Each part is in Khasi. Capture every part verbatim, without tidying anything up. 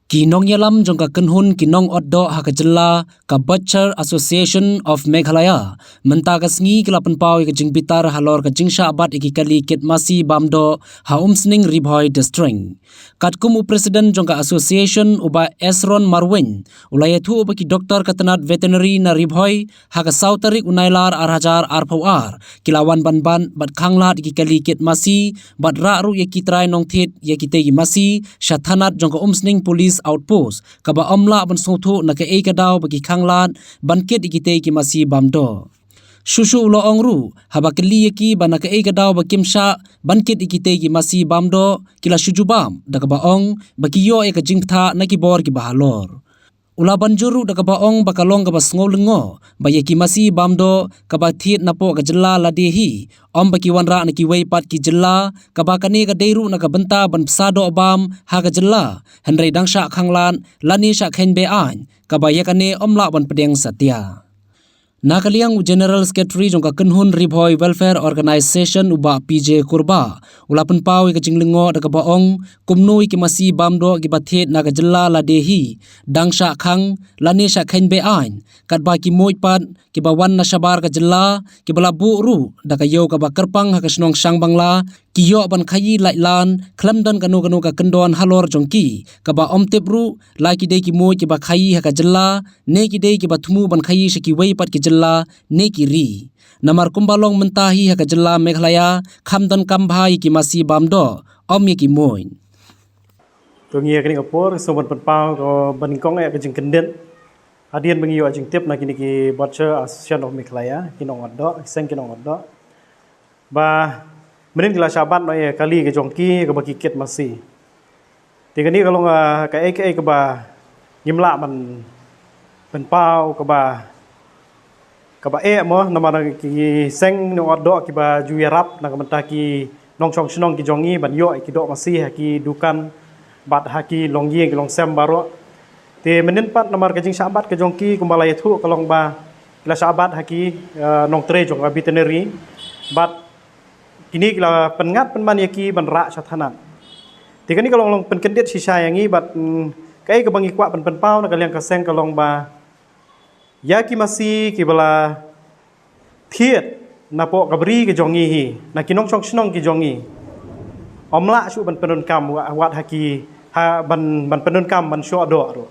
Ki nongïalam jong ka kynhun ki nongot doh ha ka jylla, ka Butcher Association of Meghalaya, mynta ka sngi ki la pynpaw ïa ka jingbitar halor ka jingshah bat ïa ki kali kit masi bam doh ha Umsning, Ri Bhoi District. Katkum u president jong ka association, u Bah Esron Marwein, u la ïathuh ba ki doktor ka tnat veterinary na Ri Bhoi, ha ka saw tarik u Nailar ar hajar arphew ar, ki la wan ban bat bad khanglad ïa ki kali kit masi, bad rah ruh ïa ki trai nongthied ïa kitei ki masi sha thanat jong ka Umsning Police Outpost, kaba ym lah ban sngewthuh na kaei ka daw ba ki khanglad ban kit ïa kitei ki masi bam doh. Shuh shuh u la ong ruh, haba kylli ïa ki ba na kaei ka daw ba kim shah ban kit ïa kitei ki masi bam doh, ki la shu jubab da kaba ong ba ki ïoh ïa ka jingbthah na ki bor kiba halor. U la ban jur ruh da kaba ong ba ka long kaba sngew lyngngoh ba ïa ki masi bam doh kaba thied napoh ka jylla lade hi, ym ba ki wanrah na kiwei pat ki jylla, kaba kane ka dei ruh na ka bynta ban bsa doh bam ha ka jylla, hynrei dang shah khanglad lane shah kheiñ be-aiñ, kaba ïa kane ym lah ban pdiang satia. Na ka liang u General Secretary jong ka kynhun Ri Bhoi Welfare Organisation, u Bah P J Kurbah, u la pynpaw ïa ka jinglyngngoh da kaba ong, kumno ïa ki masi bam doh kiba thied na ka jylla lade hi dang shah khang lane shah kheiñ be-aiñ, katba ki muid pat kiba wan na shabar ka jylla, kiba la buh ruh da ka ïew kaba kyrpang ha ka shnong Shangbangla, ki ïoh ban khaïi laitlan khlem don kano kano ka kyndon halor jong ki, kaba ym tip ruh la ki dei ki muid kiba khaïi ha ka jylla, ne ki dei kiba thmu ban khaïi sha kiwei pat ki jylla ne ki ri. Namar kumba long mynta hi ha ka jylla Meghalaya, kham donkam bha ïa ki masi bam doh, ym ïa ki muid. To ngi ïa kane ka por sngew ban pynpaw ka, ban nyngkong ïa ka jingkyndit hadien ba ngi ïoh jingtip na kine ki Butcher Association of Meghalaya, ki nongot doh, ki seng ki nongot doh, ba mynnin ki la shah bat noh ïa kali ka jong ki kaba ki kit masi. Te kane ka long, ah, kaei kaei kaba ngim lah ban pynpaw kaba, kaba eh mo, namar ki seng nongot doh kiba ju ïarap na ka bynta ki nongshong shnong ki jong ngi ban ïoh ki doh masi ha ki dukan bad ha ki longïing ki longsem baroh. Te mynnin pat namar ka jingshah bat ka jong ki kumba la ïathuh ka long ba ki la shah bat ha ki, eh, nongtrei jong ka veterinary bad kine ki la pynngat pynban ïa ki ban rah sha thanat. Te kane ka long long pynkyndit shisha ïa ngi bad, mm, kaei kaba ngi kwah pyn pynpaw na ka liang ka seng ka long ba ïa ki masi kiba la thied napoh ka bri ka jong ngi hi, na ki nongshong shnong ki jong ngi, ym lah shuh ban pyndonkam wa-, wat ha ki, ha ban, ban pyndonkam ban shoh doh ruh.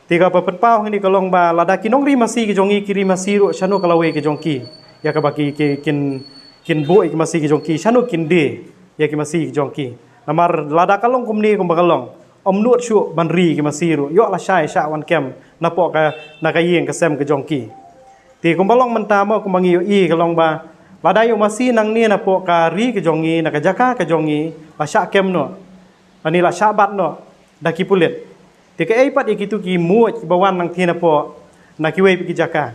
Te kaba pynpaw hangne ka long ba lada ki nongri masi ki jong ngi ki ri masi ruh shano ka lawei ki jong ki, ïa kaba ki, ki, kin, kin buh ïa ki masi ki jong ki, shano kin die ïa ki masi ki jong ki. Namar lada ka long kumne kumba ka long, ym nud shuh ban ri ki masi ruh, ïoh lashai shah wan kem napoh ka, na ka ïing ka sem ka jong ki. Te kumba long mynta mo, kumba ngi ïohi ka long ba lada ïoh masi nangne napoh ka ri ka jong ngi, na ka jaka ka jong ngi, la shah kem noh, lane la shah bat noh da ki pulit. Te kaei pat ïa kitu ki muid kiba wan nangthie napoh, na kiwei pat ki jaka,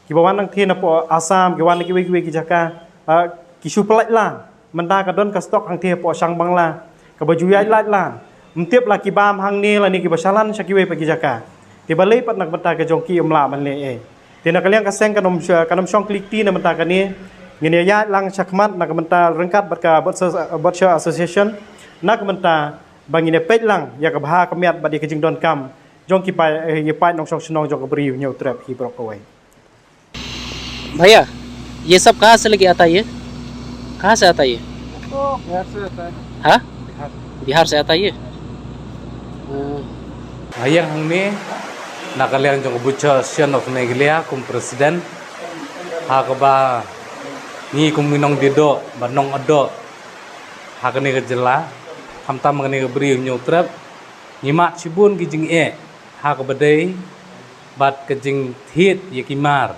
kiba wan nangthie napoh Assam, ki wan na kiwei kiwei ki jaka, ah, ki shu pyllait lan. Mynta ka don ka stock hangthie hapoh Shangbangla kaba ju ïaid lait lan. Ym tip la ki bam hangne lane kiba shalan sha kiwei pat ki jaka. Te balei pat na ka bynta ka jong ki ym lah ban leh ei. Te na ka liang ka seng kan ym sh-, kan ym shong klik ti na ka bynta kane. Ngin ïa ïaid lang shakhmat na ka bynta ryngkat bad ka Butcher, Butcher Association, na ka bynta ba ngin ïa peit lang ïa ka bha ka miat bad ïa ka jingdonkam jong ki paid, eh, ïa paid nongshong shnong jong ka Bri u Hynñiewtrep hi baroh kawei. भैया, ये सब कहाँ से लेके आता है ये? कहाँ से आता है ये? तो बिहार से आता है। हाँ? बिहार। बिहार से आता है ये? हाँ। Nga ïeng hangne na ka liang jong ka Butcher Association of Meghalaya kum president, ha kaba ngi kum ki nongdie doh bad nongot doh ha kane ka jylla, khamtam ha kane ka Bri u Hynñiewtrep, ngi mad shibun ki jingeh ha kaba dei bad ka jingthied ïa ki mar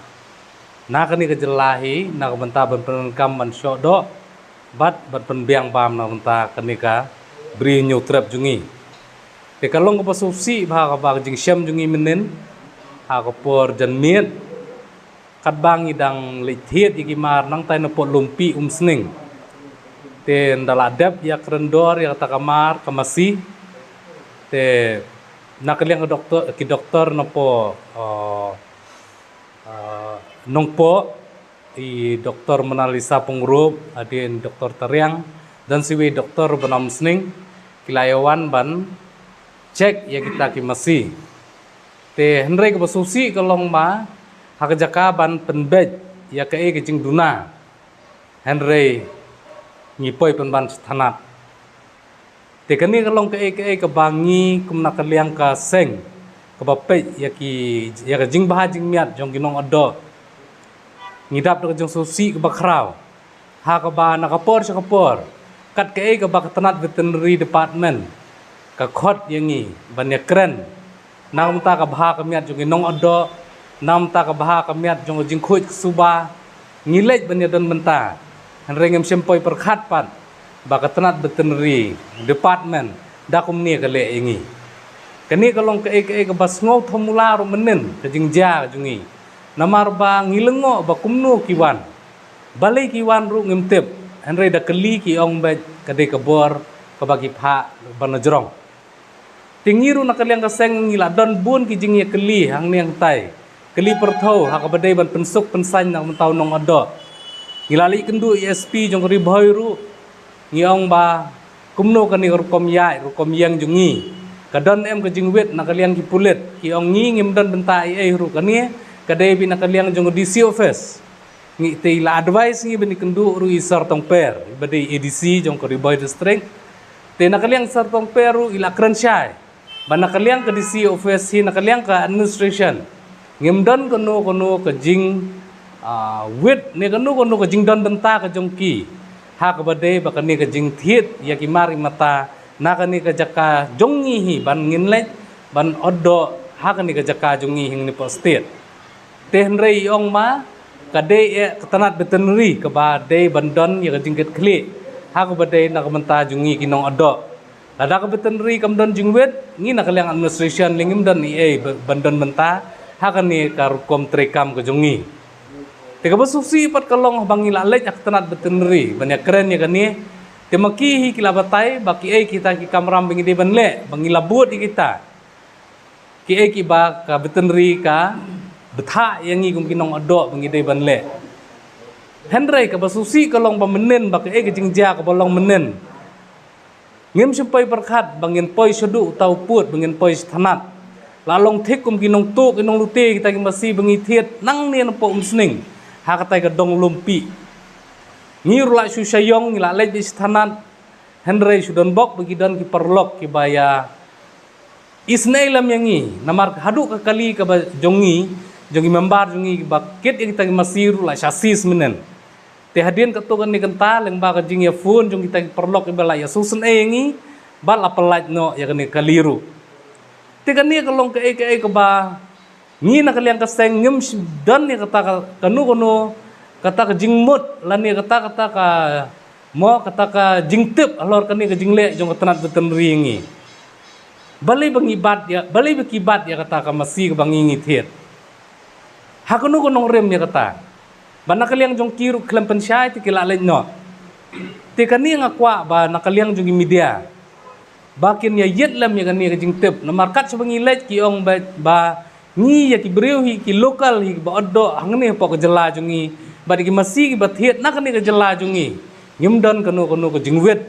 na kane ka jylla hi, na ka bynta ban pyndonkam ban shoh doh bad ban pynbiang bam na ka bynta kane ka Bri u Hynñiewtrep jong ngi. Te ka long kaba sngewsih bha kaba ka jingshem jong ngi mynnin ha ka por janmiet, katba ngi dang leit thied ïa ki mar nangtai napoh Lumpi Umsning. Te ynda la dep ïakren dor ïa kata ka mar ka masi, te na ka liang ka doktor, ki doktor napoh, eh, eh, Nongpoh, i Doktor Monalisa Pyngrope, hadien Doktor Tariang, don sa iwei i doktor ba na Umsning, ki la ïa wan ban check ïa kita ki masi. Te hynrei kaba sngewsih ka long ba ha ka jaka ban pynbeit ïa kaei ka jingduna, hynrei ngi poi pynban sha thanat. Te kane ka long kaei kaei kaba ngi kum na ka liang ka seng kaba peit ïa ki, ïa ka jingbha jingmiat jong ki nongotdoh. Ngi dap da ka jingsngewsih kaba khraw ha kaba na ka por sha ka por, kat kaei kaba ka tnat veterinary department ka khot ïa ngi ban ïakren na ka bynta ka bha ka miat jong ki nongotdoh, na ka bynta ka bha ka miat jong ka jingkhuid ka suba, ngi leit ban ïadon bynta. Hynrei ngim shym poi pyrkhat pat ba ka tnat veterinary department da kumne ka leh ïa ngi. Kane ka long kaei kaei kaba sngew thongmula ruh mynnin ka jingjia jong ngi. Namar ba ngi lyngngoh ba kumno ki wan. Balei ki wan ruh ngim tip, hynrei da kylli ki ong beit ka dei ka bor kaba ki phah ban jrong. Te ngi ruh na ka liang ka seng ngi la don bun ki jingïakylli hangne hangtai. Kylli pyrthew ha kaba dei ban pynsuk pynsaiñ na ka bynta u nongotdoh. Ngi la leit kynduh ïa S P jong ka Ri Bhoi ruh. Ngi ong ba kumno kane ka rukom ïaid rukom ïeng jong ngi. Ka don em ka jingwit na ka liang ki pulit, ki ong ngi ngim don bynta ei ei ruh, kane ka dei beit na ka liang jong ka D C office. Ngi te i la advice ngi ban ïakynduh ruh i Sir Tongper, ba dei A D C jong ka Ri Bhoi District. Te na ka liang Sir Tongper ruh i la kren shai ba na ka liang ka D C office hi, na ka liang ka administration, ngim don kano kano ka jing, ah, wit ne kano kano ka jingdon bynta ka jong ki ha kaba dei ba kane ka jingthied ïa ki mar i mata na kane ka jaka jong ngi hi ban ngin leit ban otdoh ha kane ka jaka jong ngi hi ngi poh state. Te hynrei i ong ma ka dei ïa ka tnat veterinary kaba dei ban don ïa ka jingkitkhlieh ha kaba dei na ka bynta jong ngi ki nongotdoh. Lada ka veterinary kam don jingwit, ngi na ka liang administration lei ngim don ei ei ba-, ban don bynta ha kane ka rukom treikam ka jong ngi. Te kaba sngewsih pat ka long ba ngi la leit ha ka tnat veterinary ban ïakren ïa kane. Te ma ki hi ki la batai ba kiei kita ki kamram ba ngi dei ban leh, ba ngi la bud ïa kita. Kiei kiba ka veterinary ka bthah ïa ngi kum ki nongotdoh ba ngi dei ban leh. Hynrei kaba sngewsih ka long ba mynnin ba kaei ka jingjia kaba long mynnin. Ngim shym poi pyrkhat ba ngin poi shaduh uta u pud, ba ngin poi sha thanat. La long thik kum ki nongtuh ki nonglute kita ki masi ba ngi thied nangne napoh Umsning ha katai ka dong Lumpi. Ngi ruh la shu shaiong, ngi la leit beit sha thanat. Hynrei shu don bok ba ki don ki paralok kiba ïa isynei lem ïa ngi, namar haduh ka kali kaba jong ngi, jong ki member jong ngi kiba kit ïa kita ki masi ruh la sha seize mynnin. Te hadien katto katne kynta lyngba ka jingïaphone jong kita ki paralok kiba la ïasngewsynei ïa ngi, bad la pyllait noh ïa kane ka kali ruh. Te kane ka long kaei kaei kaba ngi na ka liang ka seng ngim sh-, don ïa kata ka, kano kano kata ka jingmut lane kata, kata ka, mo, kata ka jingtip halor kane ka jingleh jong ka tnat veterinary ngi. Balei ba ngi bat ïa, balei ba ki bat ïa kata ka masi kaba ngi ngi thied? Ha kano ka nongrim ïa kata? Ba na ka liang jong ki ruh khlem pynshai te ki la leit noh. Te kane nga kwah ba na ka liang jong ki media ba kin ïa ïit lem ïa kane ka jingtip. Namar kat shaba ngi leit ki ong ba, ba ngi ïa ki briew hi, ki local hi, ba otdoh hangne hapoh ka jylla jong ngi, bad ki masi kiba thied na kane ka jylla jong ngi, ngim don kano kano ka jingwit.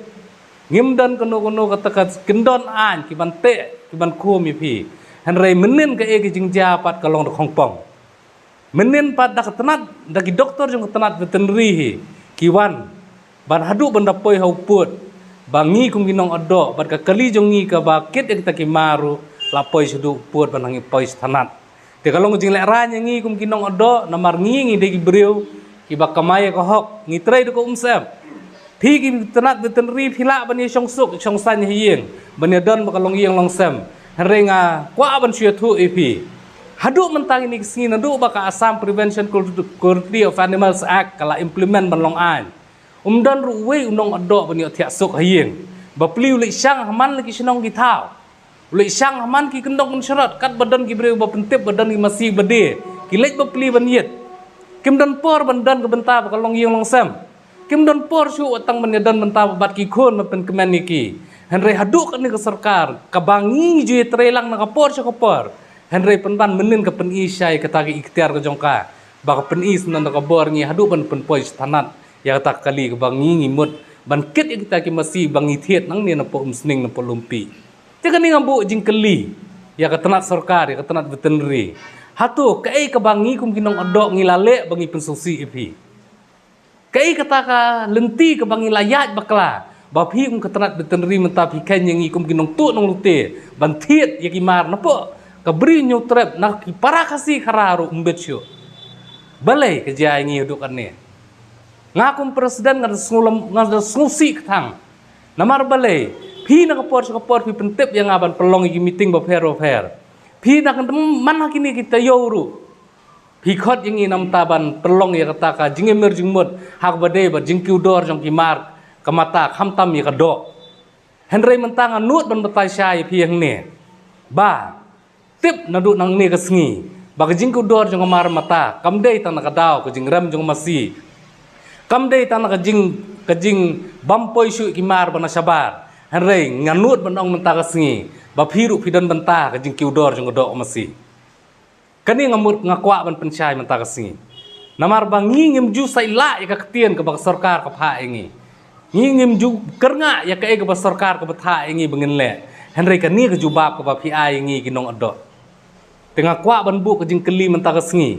Ngim don kano kano kata ka kyndon aiñ ki ban teh, ki ban khum ïa phi. Hynrei mynnin kaei ka jingjia pat ka long da khongpong. Mynnin pat da ka tnat, da ki doktor jong ka tnat veterinary hi ki wan ban haduh ban da poi ha u pud ba ngi kum ki nongotdoh bad ka kali jong ngi kaba kit ïa kita ki mar ruh la poi shaduh u pud ban ngi poi sha tnat. Te ka long ka jinglehrain ïa ngi kum ki nongotdoh, namar ngi ngi dei ki briew kiba kamai ïa ka hok, ngi trei da ka umsyep. Phi ki tnat veterinary phi lah ban ïa shongsuk shongsaiñ ha ïing ban ïa don bad ka longïing longsem. Hynrei nga kwah ban shu ïathuh ïa phi, haduh mynta kine ki sngi naduh ba ka Assam Prevention Cruelty of Animals Act ka la implement ban long aiñ, um don ruh uwei u nongotdoh ban ïoh thiah suk ha ïing. Bapli u leit shang ha man la ki shnong ki thaw. U leit shang ha man ki kyndong kynshrot, katba don ki briew ba pyntip ba don ki masi ba die, ki leit bapli ban ïit. Kim don por ban don ka bynta ba ka longïing longsem. Kim don por shuh wat tang ban ïa don bynta ba bat ki khun ban pynkmen ïa ki. Hynrei haduh kane ka sorkar kaba ngi ju ïa trei lang na ka por sha ka por, hynrei pynban mynnin ka pyni shai kata ka iktiar ka jong ka, ba ka pyni sngewbha da ka bor ngi haduh ban pynpoi sha thanat ïa kata ka kali kaba ngi ngi mut ban kit ïa kita ki masi ba ngi thied nangne napoh Umsning napoh Lumpi. Te kane nga buh jingkylli ïa ka tnat sorkar, ïa ka tnat veterinary. Hato kaei kaba ngi kum ki nongdok ngi la leh ba ngi pynsngewsih ïa phi? Kaei kata ka lynti kaba ngi la ïaid bakla ba phi kum ka tnat veterinary mynta phi kheiñ ïa ngi kum ki nongtuh nonglute ban thied ïa ki mar na pdeng ka Bri Hynñiewtrep, na ki para Khasi Khara ruh ym bit shuh. Balei ka jia ïa ngi haduh katne? Nga kum president nga da sngewlem, nga da sngewsih kthang. Namar balei? Phi na ka por sha ka por phi pyntip ïa nga ban pynlong ïa ki meeting bapher bapher. Phi na ka man ha kine ki taïew ruh phi khot ïa ngi namar ban pynlong ïa kata ka jingïamir jingmut ha kaba dei bad jingkiew dor jong ki mar ka mata, khamtam ïa ka doh. Hynrei mynta nga nud ban batai shai ïa phi hangne ba tip naduh nangne ka sngi ba ka jingkiew dor jong ka mar mata kam dei tang na ka daw ka jingrem jong ka masi, kam dei tang na ka jing, ka jingbam poi shuh ki mar ba na shabar. Hynrei nga nud ban ong mynta ka sngi ba phi ruh phi don bynta ka jingkiew dor jong ka doh ka masi. Kane nga mut nga kwah ban pynshai mynta ka sngi. Namar ba ngi ngim ju said lah ïa ka ktien kaba ka sorkar ka phah ïa ngi. Ngi ngim ju kyrngah ïa kaei kaba sorkar kaba phah ïa ngi ba ngin leh. Hynrei kane ka jubab kaba phi ai ïa ngi ki nongdok. Te nga kwah ban buh ka jingkylli mynta ka sngi.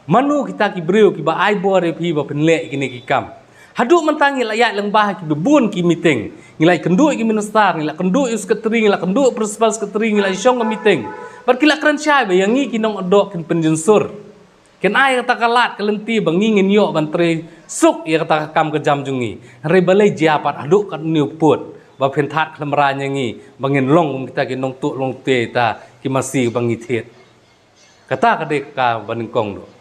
Mano kita ki briew kiba ai bor ïa phi ba phin leh ïa kine ki kam? Haduh mynta ngi la ïaid lyngba ha kiba bun ki meeting. Ngi la kynduh ïa ki minister, ngi la kynduh ïa u secretary, ngi la kynduh ïa u principal secretary, ngi la shong ka meeting. Bad ki la kren shai ba ïa ngi ki nongdok kin pynjynsur. Kin ai kata ka lad ka lynti ba ngi ngin ïoh ban trei suk ïa kata ka kam ka jam jong ngi. Hynrei balei jia pat haduh katne u pud ba phin thad khlem rang ïa ngi ba ngin long kum kita ki nongtuh nonglute kita ki masi ba ngi thied. Kata ka dei ka kaba nyngkong doh.